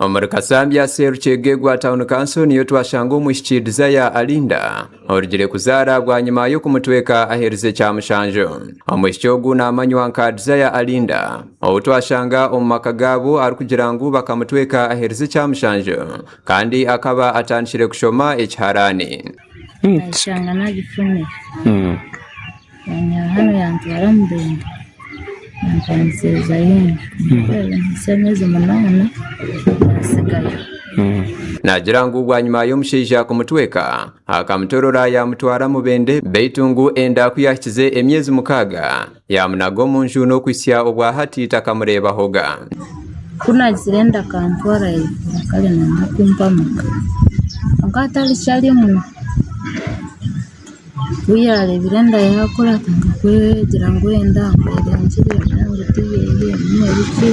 Omuri Kasambya Cell Kyegegwa Town Council niyo twashanga omwishiki Desire Alinda orugire kuzaara bwanyima y'okumutweka aherize Kyamushanju. Omwishiki ogu namanywa nka Desire Alinda ou twashanga omu maka gaabo arikugira ngu bakamutweka aherize Kyamushanju kandi akaba atandikire kushoma ekiharaani. Nayeshanga nagifunire. Yanyiha hanu yantwara Mubende yampangisirizayo enda. Nahitsya ameezi munaana nasigayo. Naagira ngu bwanyima y'omushaija kumutweka, akamutorora yaamutwara Mubende beitu ngu enda ku yaahikize emyezi mukaaga yaamunaga omu nju n'okuhitsya obwa hati takamureebahoga. Ku naagizire enda akantwara yaikura kare nayenda kumpa amaka kwonka hatari kyarimu. Ku yaareebire enda yaakura atandika kwegira ngu enda ngu erengire ngu ti yeeye ngu biki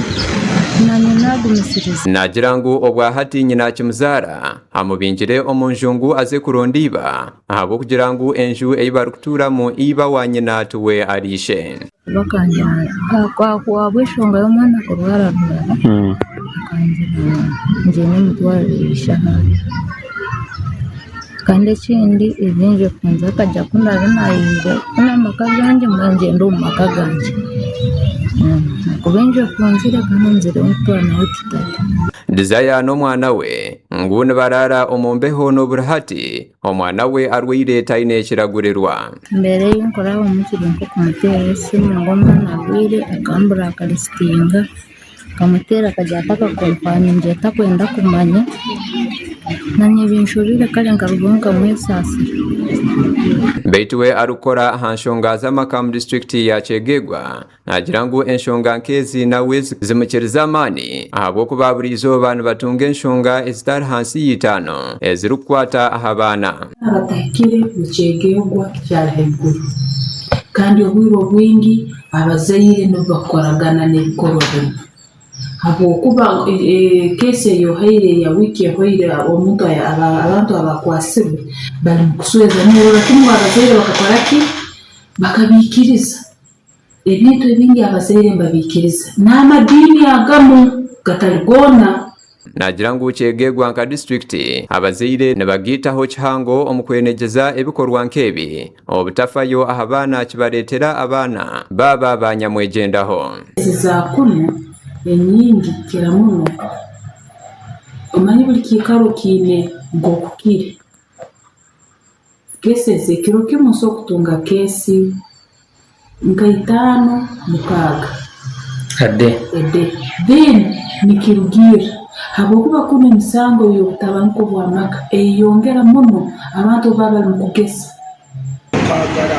naanye naagumisiriza. Naagira ngu obwa hati nyina akimuzaara amubingire omu nju ngu aze kuronda iba ahabw'okugira ngu enju ei barikutuuramu iba wa nyina tiwe ari ishe. Bakangira ahabw'enshonga y'omwana kurwara rwara bakangira ngyende mutwarire ishe ahari. Kandi ekindi ebingi kunza akajya ku naabe naayenzire kufuna amaka agangye mbwenu ngyende omu maka gangye ahakuba enju efunzire kandi omuzaire w'okutwara nawe titari. Desire n'omwana we ngu nibaraara omu mbeho n'oburi hati Omwana we arwaire taine kiragurirwa. Embeera ei nkurabamu kiri nk'okumuteerera esimu ngu omwana arwaire akambura akarisitinga, nkamuteera akagira atakakompaningire takwenda kumanya, naanye binshobeire kare nkarugaho nkamwesaasira. Beitu we arikukora aha nshonga z'amaka omu disiturikiti ya Kyegegwa Naagira ngu enshonga nk'ezi nawe zimukirize amaani ahabw'okuba buri izooba nibatunga enshonga ezitari hansi y'eitaano ezirikukwata aha baana. Abatahikire nikyegeegwa kya haiguru kandi obwire obwingi abazaire nibo bakukoragana n'ebikorwa binu habwokuba keesi ei ohaire eya wiiki ehwaire omuntu abantu abakwasirwe bari mukusweza norora kimu ngu abazaire bakakora ki? Bakabiikiriza. Ebintu ebindi abazaire nibabiikiriza n'amadiini agamu gatari goona. Naagira ngu Kyegegwa nka disiturikiti, abazaire nibagiitaho kihango omu kwenegyeza ebikorwa nk'ebi, obutafayo aha baana kibareetera abaana baaba ba nyamwegyendaho. Ezi za kunu enyingi kukira muno omanye buri kiikaro kiine nk'oku kiri. Cases ekiro kimwe osobola kutunga case nka itaano mukaaga A day. a day then nikirugiirra habwokuba kunu emisango y'obutabanguko bw'amaka eyeyongera muno abantu obu baba bari mukugesa. Kwagara